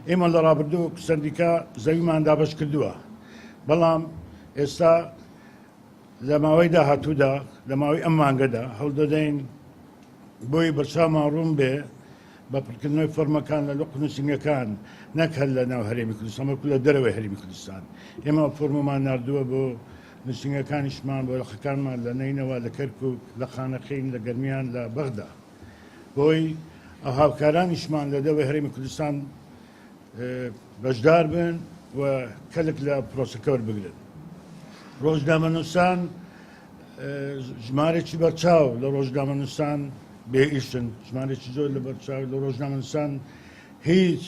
ئێمە لە ڕابردوو سەندیکا زەویمان دابەش کردووە، بەڵام ئێستا لە ماوەی داهاتوودا، لە ماوەی ئەم مانگەدا هەوڵدەدەین بۆی بەرچاومان ڕوون بێ بە پڕکردنەوەی فۆرمەکان لە لق نووسینگەکان نەک هەر لە ناو هەرێمی کوردستان بەڵکو لە دەرەوەی هەرێمی کوردستان. ئێمە فۆرمەمان ناردووە بۆ نووسینگەکانیشمان، بۆ لقەکانمان لە نەینەوا، لە کەرکوک، لە خانەقین، لە گەرمیان، لە بەغدا، بۆی ئەو هاوکارانیشمان لە دەرەوەی هەرێمی کوردستان بەشدار بن و کەلک لە پرۆسەکە وەربگرن. ڕۆژنامەنووسان ژمارێکی بەرچاو لە ڕۆژنامەنووسان بێ ئیشن، ژمارێکی زۆر لە بەرچاو لە ڕۆژنامەنووسان هیچ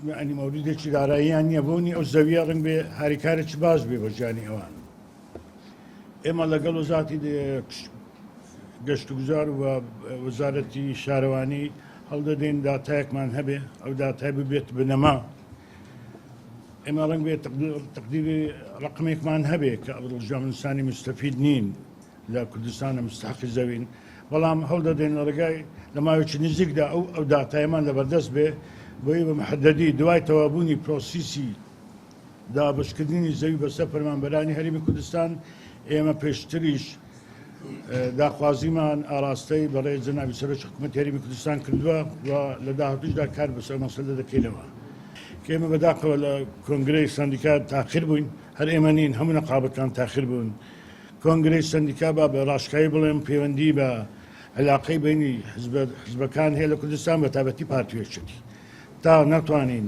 یعنی مەوریدێکی داراییان نییە. بوونی ئەو زەویە ڕنگ بێ هاریکارێکی باش بێ بۆ ژیانی ئەوان. ئێمە لەگەڵ وەزارەتی گەشتوگوزار و وەزارەتی شارەوانی هەڵدەدەین داتایەکمان هەبێ، ئەو داتای ببێت بنەما. ئێمە ڕەنگ بێت تەقدیری ڕقمێکمان هەبێ کە ئەو ڕۆژنامەنووسانی مستەفید نین لە کوردستانە مستحقی زەوین، بەڵام هەوڵ دەدەین لە ڕێگای لە ماوەیەکی نزیکدا ئەو داتایەمان لەبەردەست بێ بۆی بە محەدەدی دوای تەوابوونی پرۆسیسی دابەشکردنی زەوی بەسەر فەرمانبەرانی هەرێمی کوردستان. ئێمە پێشتریش داخوازیمان ئاراستەی بەڕێز جەنابی سەرۆکی حکوومەتی هەرێمی کوردستان کردووە و لە داهاتووشدا کار بەسەر مەسەلە دەکەینەوە. کە ئێمە بەداخەوە لە کۆنگرەی سەندیکا تاخیر بووین، هەر ئێمە نین، هەموو نەقابەکان تاخیر بوون. کۆنگرەی سەندیکا با بە ڕاشکاوی بڵێم پەیوەندی بە علاقەی بینی حزبەکان هەیە لە کوردستان، بە تایبەتی پارتی و یەکێتی. تا نەتوانین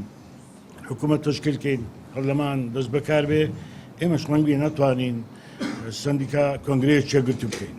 حکوومەت تەشکیل کەین، پەرلەمان دەست بەکار بێ، ئێمەش ڕەنگی نەتوانین سەندیکا کۆنگرەیەک یەکگرتوو بکەین.